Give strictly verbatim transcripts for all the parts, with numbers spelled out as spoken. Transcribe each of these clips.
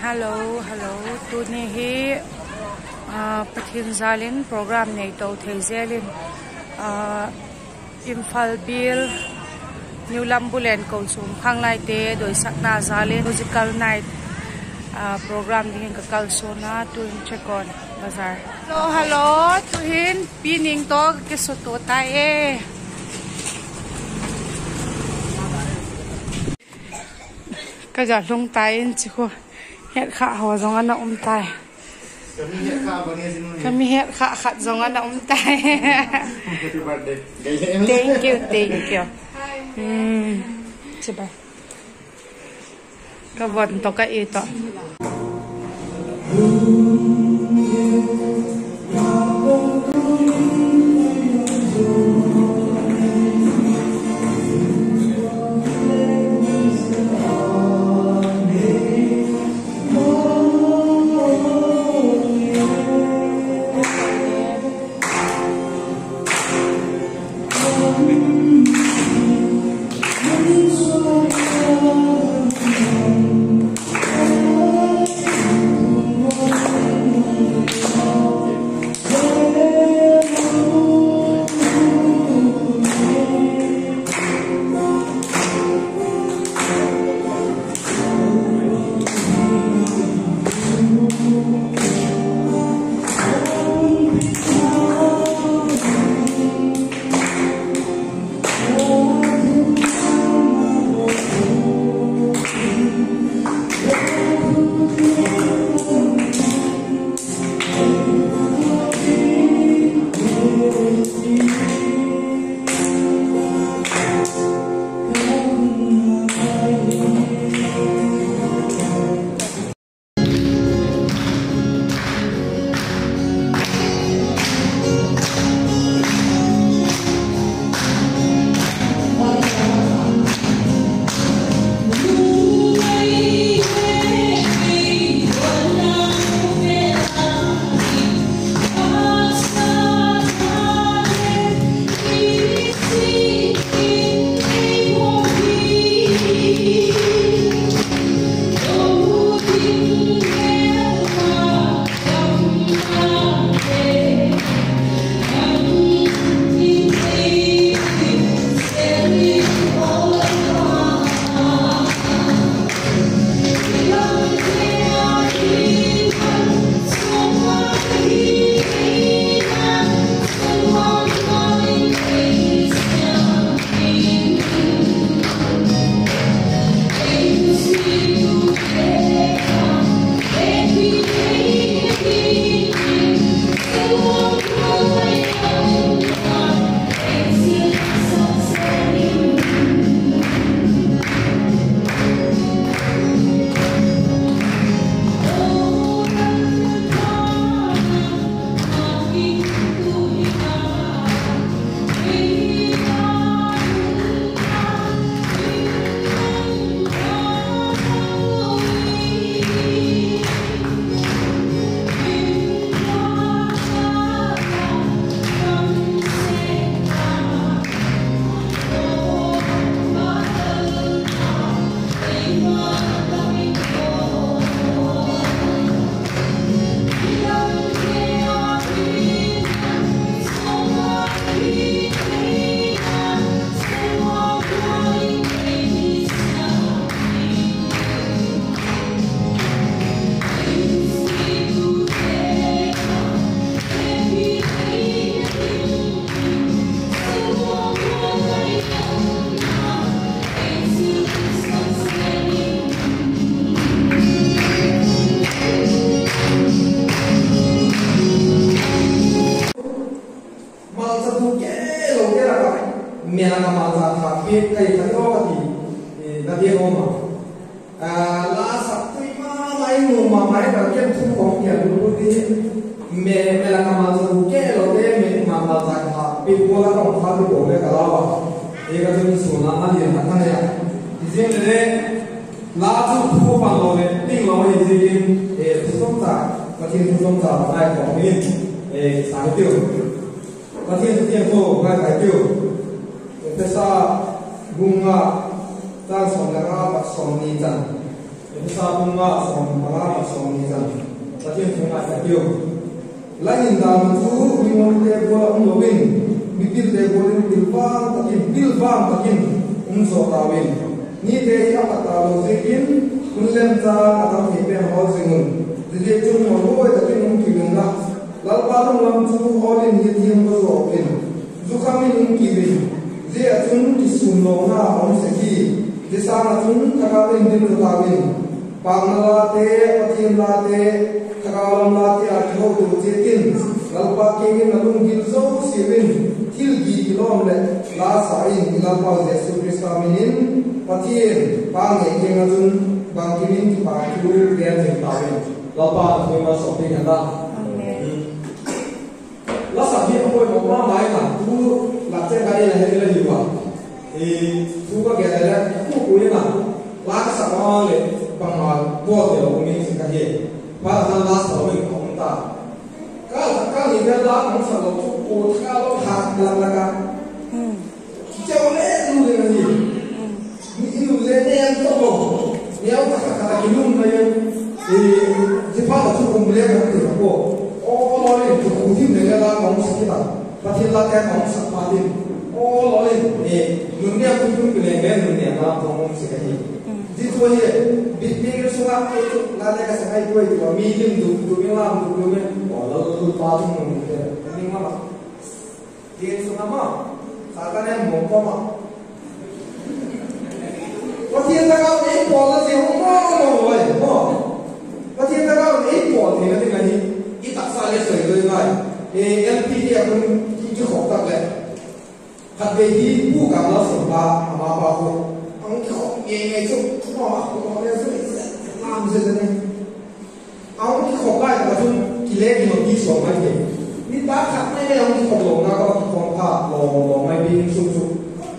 Hello, hello. Tuni hi, ah, Pathian jal in program nei to thei zel in, ah, Imphal bial New Lambu Len kochuam khanglaite doisakna jal in musical night, ah, program dingin ka kalsuan a, tuin Checkon Bazar. Hello, hello. Tuhin Pi Ning tawh ka kisutua tai e. Ka za hlung tai in chi khu. Het kha haw zong ana um tai. Ka mi het kha khat zong ana um tai. Thank you, thank you. Chibai. Ka von to ka i to. Malcha tu ke lo ke la ka, mel a ka malcha tha pe kai ka lo ka ti, eh, na ti lo ma. Ah, la sak tui ma ma i nu ma ma i ka kem thu ko ki a lu lu ti. Me, mel a ka malcha tu ke lo ke me ma malcha tha pe ko la ka ma tha tu ko le ka la wa. E ka tu ni su na a li na ka ne ya. Ti zing le, la chu thu pan lo le, ting lo hi zing in, eh, thu sawm cha, Pathian thu sawm cha, ai ko min, eh, sa hi tiu. Pathian thu tiang ko, ngai kai tiu. Ephesa bung nga, chang sawm le nga, pat sawm ni chan. Thusa bung nga, sawm panga, sawmni chan. Pathian thu ngai ta kiu. La hindan chu mingawngte gual ah um lo in, mipilte gual in pil vang tak in, pil vang tak in um zaw tau in. Nite hi a pha talo ziakin, hun lemchang a tam thei pen hawl zing un. Ziaziakchun, maluai tak in um kiu inla, Lalpa lunglam chu hawl in, hi thiam ka zaw in, zu kham in um kiu in. Zia ah chun kisûm lawkna a um sek hi. Zia sâng ah chun thagau in ding zaw tau in. Pâkna late, Pathian late, thagau lam late a kihotu chiat in, Lalpa kiang in a lunggil zosiau in, thil gi kilawm leh la sa in, i Lalpau Jesu Khrista min in, Pathian Pa ngei kiang ah chun bangkim in kipak thu gen zing tau in. Lalpa'n a thu ei malsawmpiak hen la. La sak hi a poimaw ma ma ing a, tu lak chen ka ei la het la hiu a. Thu ka gen leh la ku ku ing a, la ka sak ma ma leh bangma bawl thei lo um ing sin ka hi. Phat khat la sak lo in ka um ta. Ka, ka ni vel la ka hung sak lo chu, ko thak a lo thak lak lak a. Kicheu le lu le ahi. I lu le neu tawh lo. Neu tak tak tak kilum mai a. Zia phat a chu um le ka ti a pua. Aw law le, thu khu thim le la ka hung sak kit a. Pathian late ka hung sak phat in. Aw law le, nunniam thu thum kileng le nunniam la ka hung sak ahi. Zia thu hi, bit bit sung ah kei chu la le ka sak ai tuai tu a, mi lim duk duk in lam duk duk in. Aw Lalpa thu nung te. Ning ma ma. Tin sung a ma, Satan em mawng kawm a. Pathian thagau ei pawl la zia hung ma ma lo ai, maw. Pathian thagau ei pawl theina ding ahi, i taksa le soi doi ngai. E, L P T a hun ki, kikhop tak leh. Khatvei hi Pu Kamlal Sawmpa, ama pa khu. A hung kikhop ngei ngei chu, maw, a hung le chu, lam zia zia ni. A hung kikhop lai tak ah chun kile kilo ti sawm mai thei. Nitâk khat mai le a hung kikhop lona ka kikhawm kha lo lo mai pi in sung chu.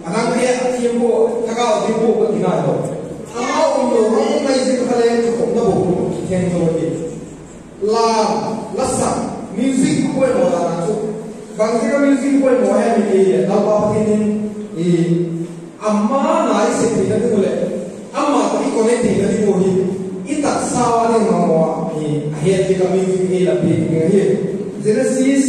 A dang te a thiam pua, thagau a thiam pua ka ti ngai lo. Amau um lo mai mai zia kha le kikhopna bo kitheng zo ti. La, la sak, music poimaw dan a chu. Bang zia ka music poimaw hem i ti le, Lalpa Pathian in i Ama na i sep theina ding uh leh, ama tawh i connect theina ding uh hi, i taksa a ding mamaw a, a het ding a music ei la piak ding ahi. Genesis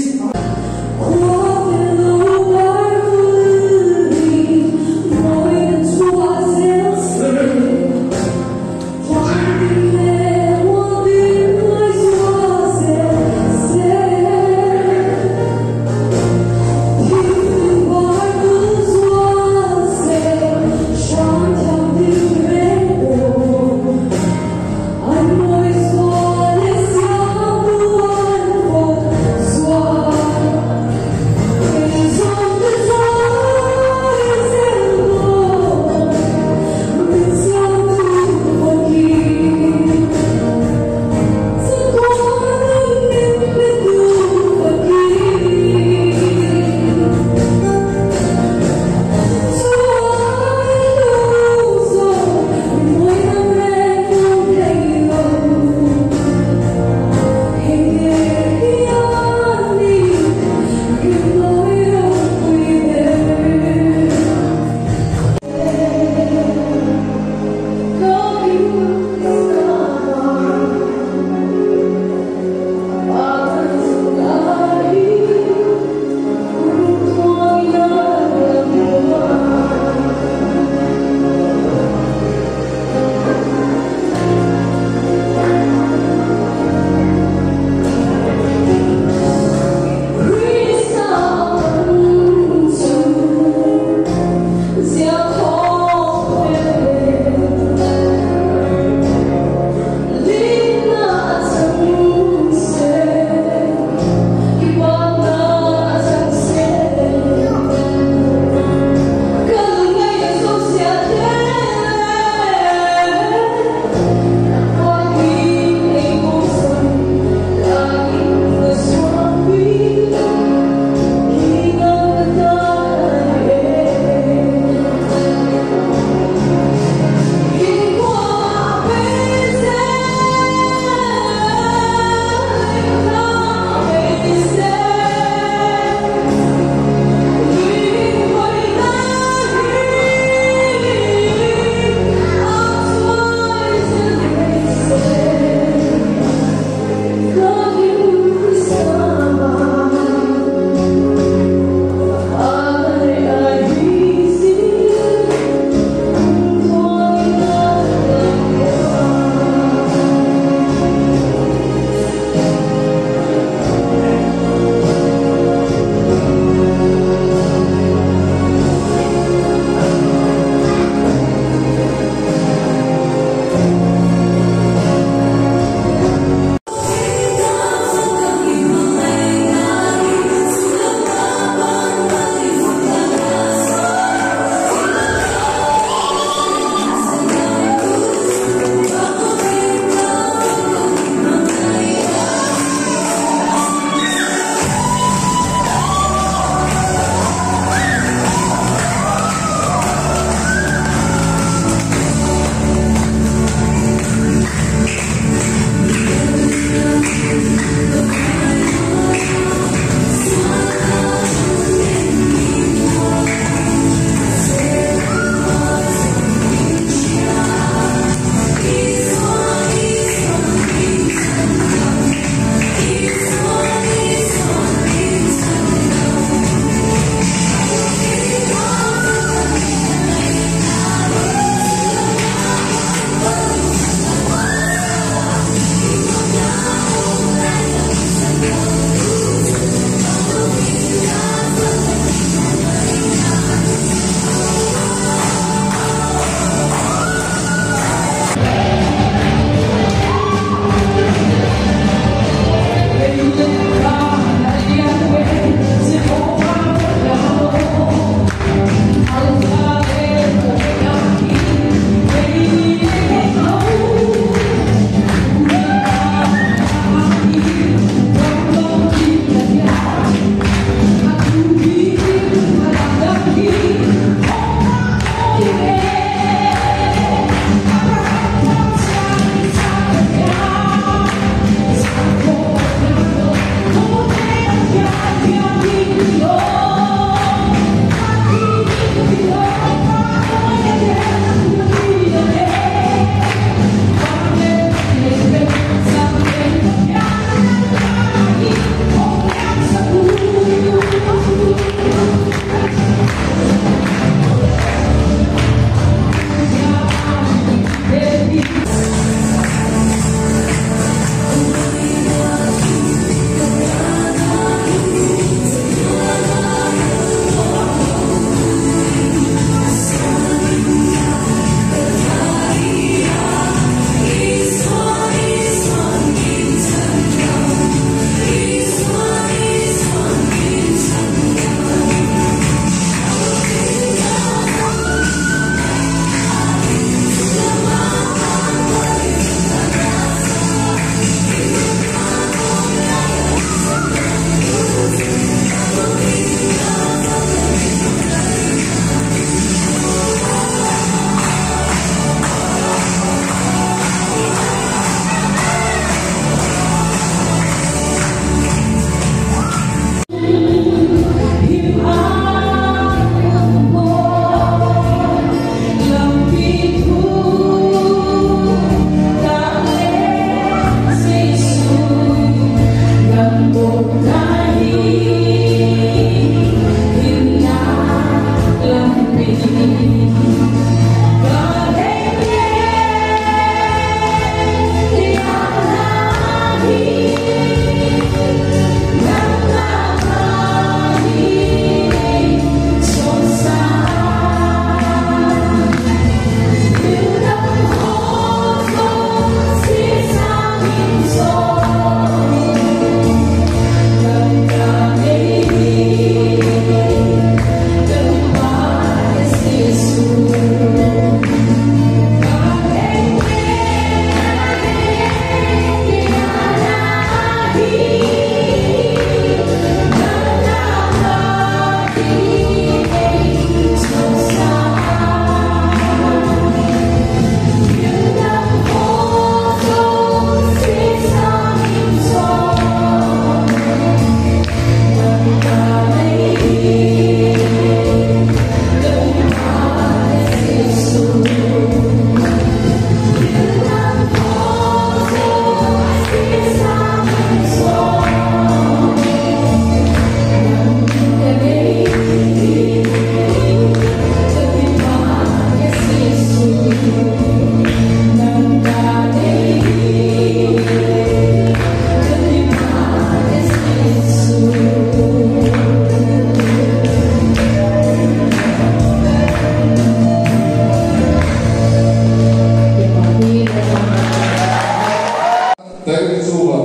Tag chu a,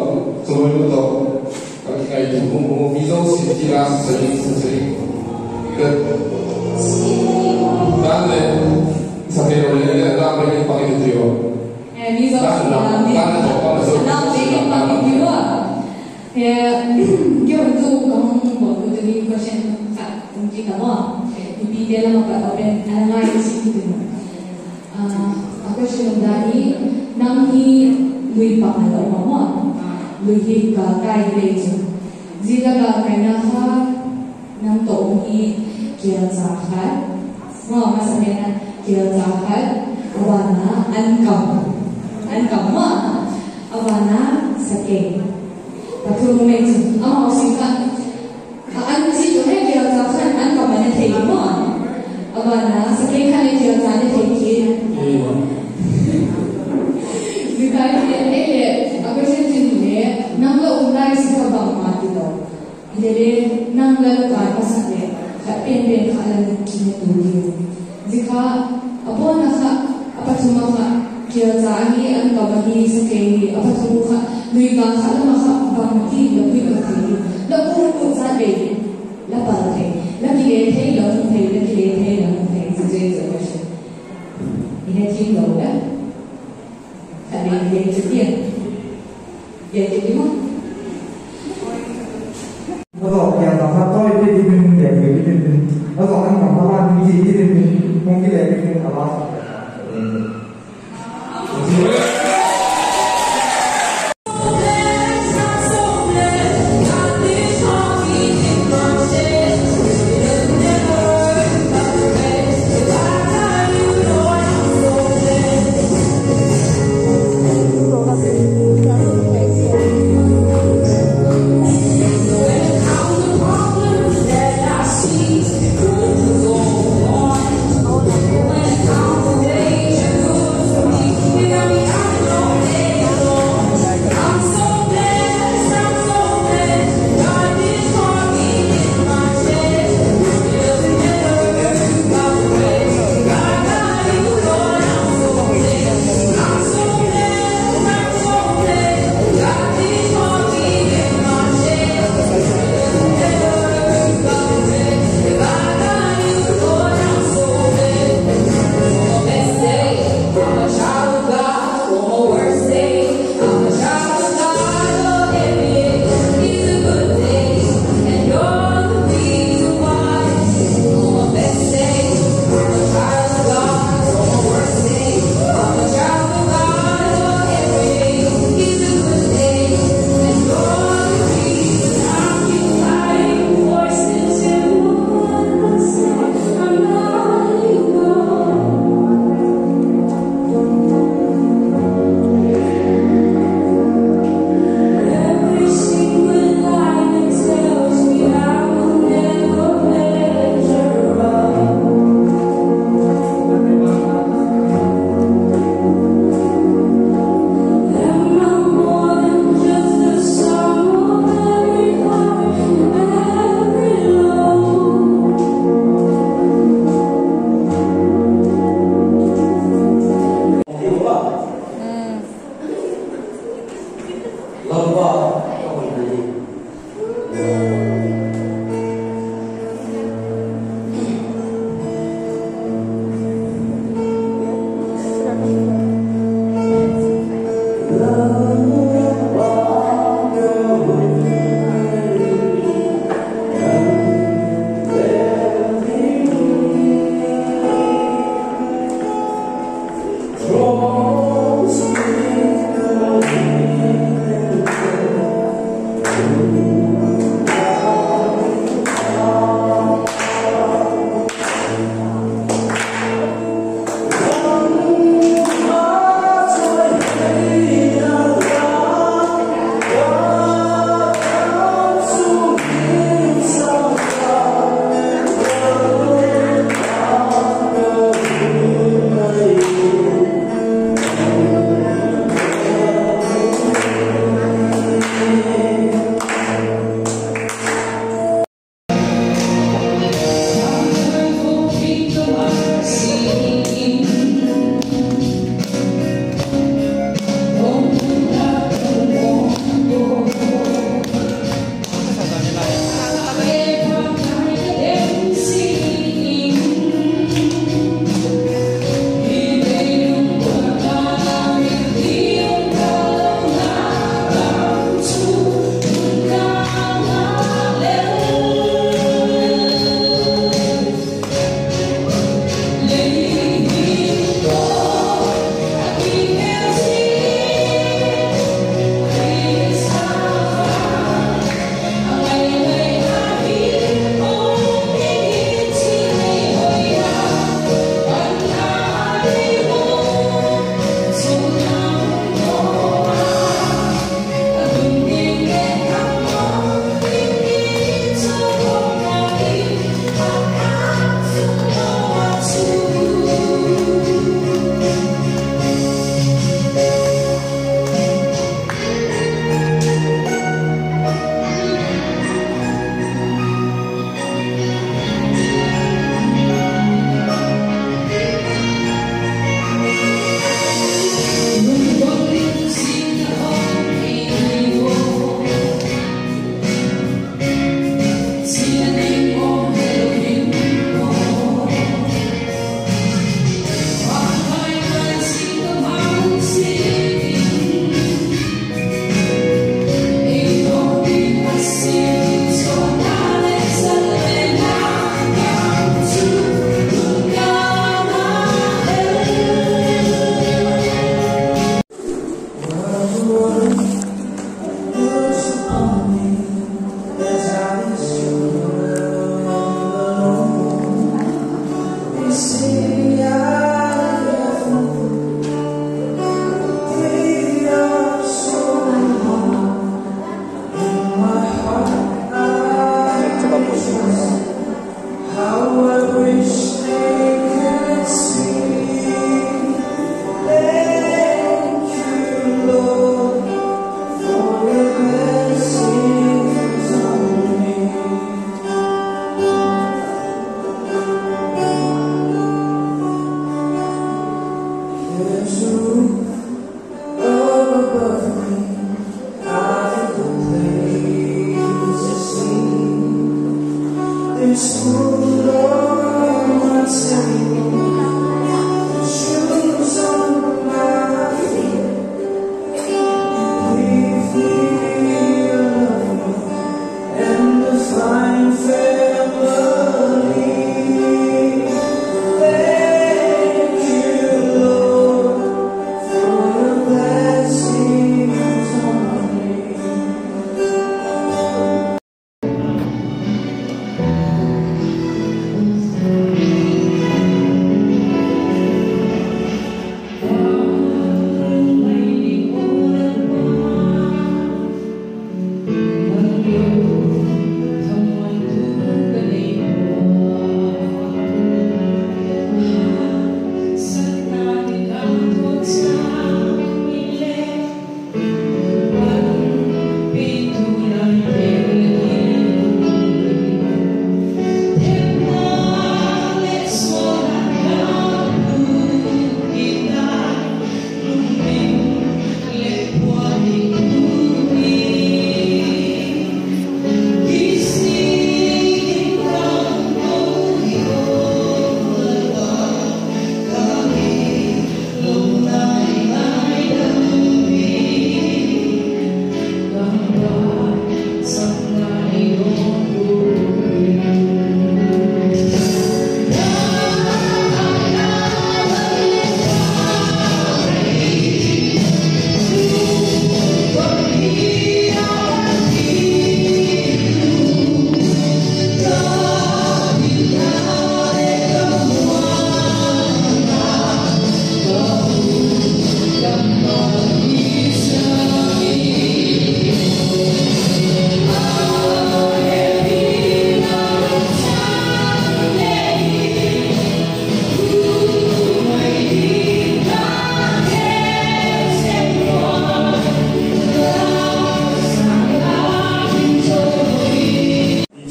chu mai lu to. Ka ki kai tu mu mu mi zo si ti la sa ni sa ni. Ka dan le sa ke lo le le la mai ni pa ni ti yo. Eh, mi zo dan si la dan ni dan to pa so. Dan ni pa ni ti yo. Eh, keu tu ka hung bol tu ni question khat kum ki ta mo. Eh, pi te la ma ka open ana ngai si ti tu. Ah, a question dan hi, nang hi lui pang a la um a maw? Lui hi galkai hi lei chu. Zia la galkaina kha nang tawh um hi kialcha khat. Maw, masa pen a kialcha khat. A ban a an kam. An kam maw. A ban a sakei. Pathum um ei chu. Amau si kha A, an chi tu he kialcha khan an kam a ne thei maw. A ban a sakei khan le kialcha ne thei kit. Zia kha hi e le, a question chin le, nang la um lai si kha bangma ti lo. Hile le, nang la la ka ka sak le, khat pen pen kha la ne tu ding. Zia kha, a ban a kha, a pathum a kha, kialcha ahi, an kam ahi, sakei hi, a pathum kha, lui ka kha, la ma kha, bang ti, la pui ka thei. La kum kum sa bei. La pal thei, la kile thei, la hung thei, la kile thei, la hung thei, chu chu chu ka si. I he thim lo la. Ka dei thei chu tia. Tia ti ma. Azo, tia ta sa toi ti ti min tia ti ti min. Azo, an ta sa ti ti ti min. Hung kile ti ti ala.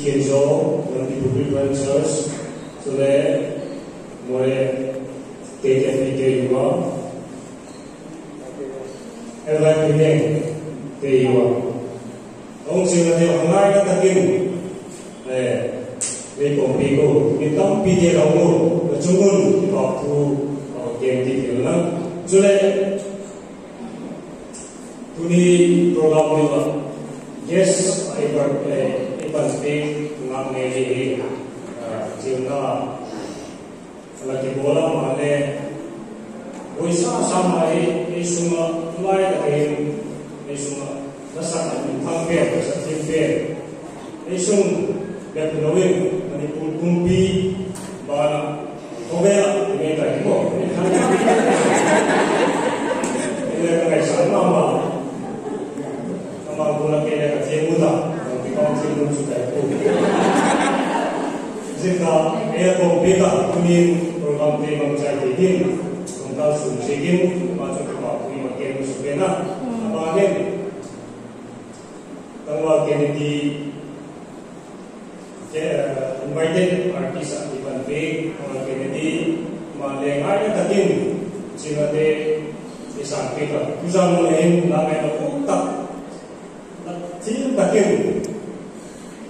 Thianzo, Lampi Pumpi Branch Church, chule Moreh K K P K U a, Elvai Pineng K U a, a hung chialna te hung ngaina takin, eh, lei pawmpi ko, mi tampi te la um u, la chung un kipakthu a gen ti thil na. Chule, tuni program ding ah guest a i pan, eh, i panpi ngam ngei hi, ah, chialna la kibawl a, ama le poisa sa ma hi, ei sung ah lai tak hin, ei sung ah la sak a minthang pen, la sak thim pen, ei sung bep lo in Manipur pumpi ban ah khawvel ah i nei tai hi maw. I le ka ngaisang ma ma. Ama gual ah kei le ka thiam ut a, ka thiam ut chu tai pu. Zia ka e pawmpi ka tunin program te bang chai te din, kum tal sung ziakin, ama chu ka pa pui ma ken su pen a. Ama nen, Tangval Kennedy, invited artist ah i panpi, Tangval Kennedy, ama le ngaina takin, chialna te i sangpi ka. Tuzan mun hin la ngaina um tak, la thim takin,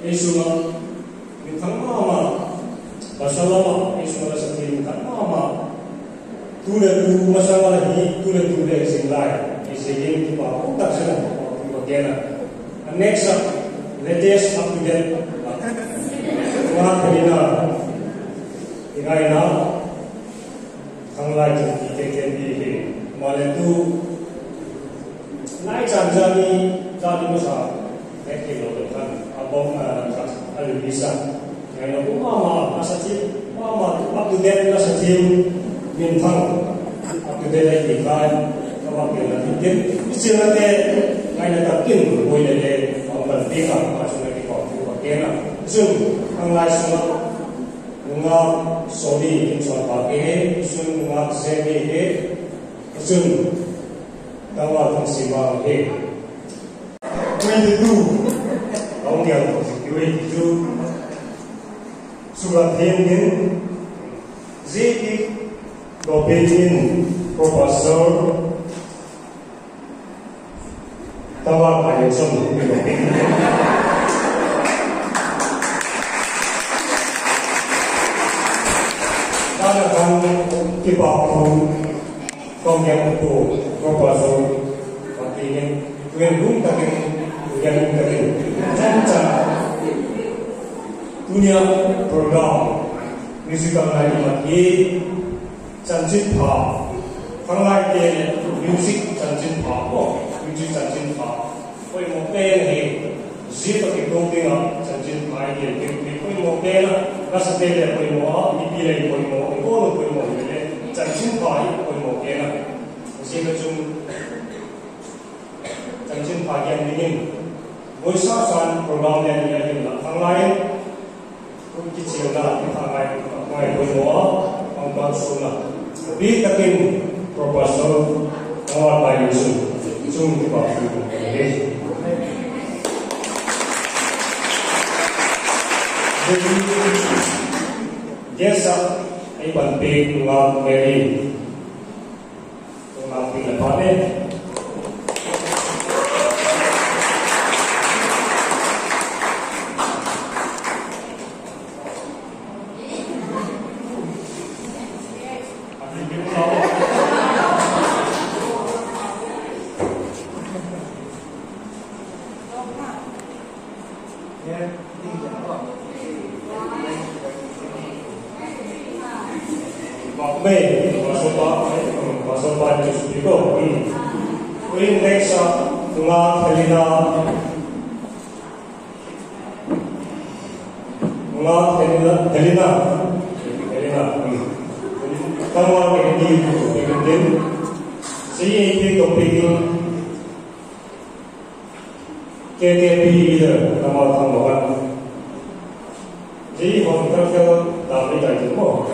ei sung ah minthang ma ma, pasal lam ah ei sung ah la sak thim minthang ma ma, tu le tu masang a la hi, tu le tu le zing lai, i zing in kipak um tak zing a, kipak gen a. A next up, latest up to date, tua kha i na, i ngaina, Thanglai chu ti te ken ti hi, ama le tu, lai chan jani, jani masa, hek thei lo le khan, a bawm a, a release a. Ngaina um ma ma, a sa thim ma ma, up to date a sa thim, minthang, up to date a ti kha, ka bang ken a ti ken. I chialna te, ngaina tak in, boi le le, a bang pan ti kha, a sung a ti kha, ti kha ken a. Chun, Thanglai sung a, Nungak Sawli, in chawlpa ke he, chun Nungak Zemi he, chun Tangval Thangsima he. Twenty-two, a hung gel thak sik kiu ei ti chu. Sula thiam ding, zia ki dawpi dingin, Pro Pastor, Tangval Pai Leng Sawm, mi lo ping. Kipak thu, kong gen pu, Prof Pastor, Pathian in, tuin lum tak in, tuin lum tak in, chan chan. Tuni a program, musical night i mat hi, chanchinpha, khanglaite music chanchinpha maw, music chanchinpha. Poimaw pen hi, zia tawh kituak ding ah chanchinpha i gen ding hi poimaw pen a, nasate le poimaw a, mipi le poimaw, i gual poimaw hi le, chanchinpha hi poimaw pen a. Zia ka chun, chanchinpha gen dingin, voisa san program le ni a hin la khanglai in, Kum kichialna, khanglai, ngai poimaw a, pangpang suna. Bik takin, Prof Pastor, ngai pai ni su, chung kipak thu, eh. Guest a, ei panpi, Nunga Mary. Nunga Mary le pa le. Bak mei, Pastor pa, Pastor pa ni chu pi ko. Hmm. Uin next a, Nunga Helena. Nunga Helena, Helena, Helena. Hmm. Tangwa ke ni ku pe ke tin. Si ke to pe ke. K K P leader, Tama Thangmawan. Zia hon ka fel dam ni dai tu maw.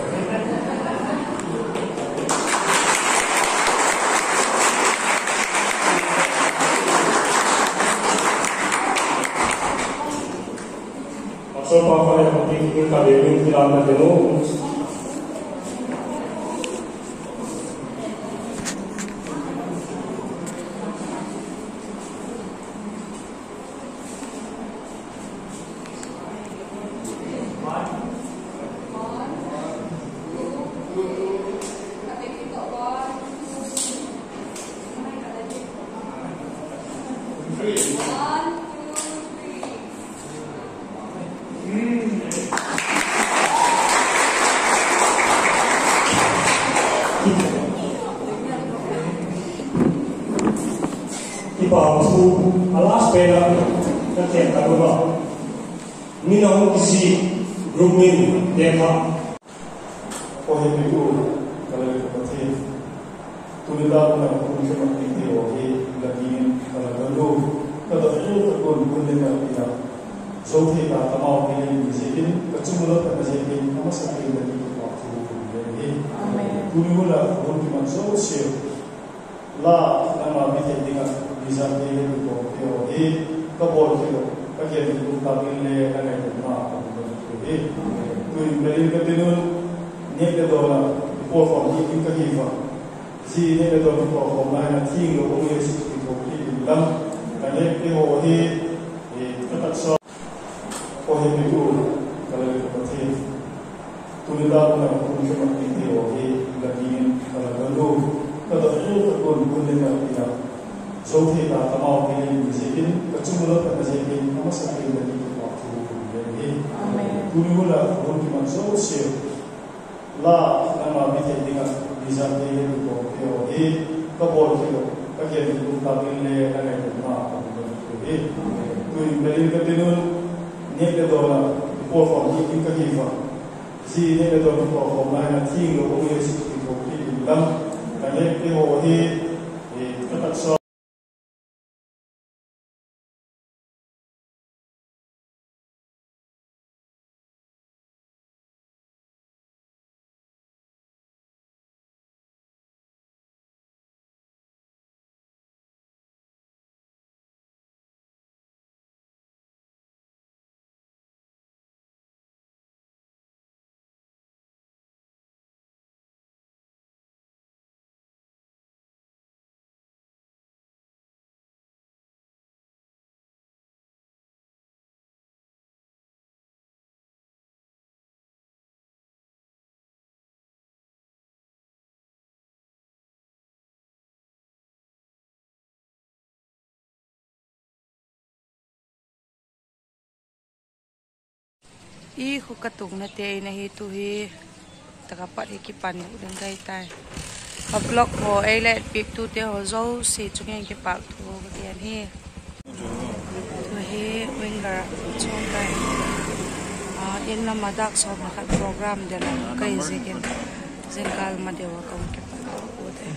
Pastor pa fa le hon ti ki ka be min ti lam na te nu. Kipak thu, a last pen a, ka ken ka lu a. Min a hung kisi, group min, te kha. Aw hepitu, ka Lalpa Pathian. Tuni tak un a hun khemat ding te haw hi, la kiang in ka la don u. Ka dot tu ka kun kun le ka pi a. Zo thei ta ka mau thei le mi ziakin, ka chung lat ka na ziakin, a masa thei la kiang ka pa thu le hi. Amen. Tuni hun a hun kiman zosia. La, nangma mi thei ding ah, mi zat ding le mi pawm te haw hi, ka bawl thei lo, ka gen thei lo, ka ding le, ka ngai lo ma, ka hung ding hi. Tuin ka ding ka tin un, nêk le dawn ah, i pawlkhawm hi ding ka hi va. Zia nêk le dawn i pawlkhawm lai in a thianglo hung le sik ti tho hi ding lam, ka nêk te haw hi, eh, ka taksa Aw hepitu, ka Lalpa Pathian. Tuni tak un a hun khemat ding te haw hi, la kiang in ka la don u. Ka dot tu ka kun kun le ka pi a. Zo thei ta ka mau thei le mi ziakin, ka chung lat ka na ziakin, a masa thei la kiang ka pa thu le hi. Amen. Tuni hun a hun kiman zosia. La, nangma mi thei ding ah, mi zat ding le mi pawm te haw hi, ka bawl thei lo, ka gen thei lo, ka ding le, ka ngai lo ma, ka hung ding hi. Tuin ka ding ka tin un, nêk le dawn ah, i pawlkhawm hi ding ka hi va. Zia nêk le dawn i pawlkhawm lai in a thianglo hung le sik ti tho hi ding lam, ka nêk te haw hi, eh, ka taksa I khu ka tungnate in ahi tu hi, tak ah pat hi kipan ding kai tai. Ka vlog haw ei la etpiaktute haw zosia chung in kipâkthu ka gen hi. Tu hi Winger ah chuang kai. In lam ah dâk sawm leh khat program del a kai ziakin, zingkâl ma deu ah ka hung kipan u te.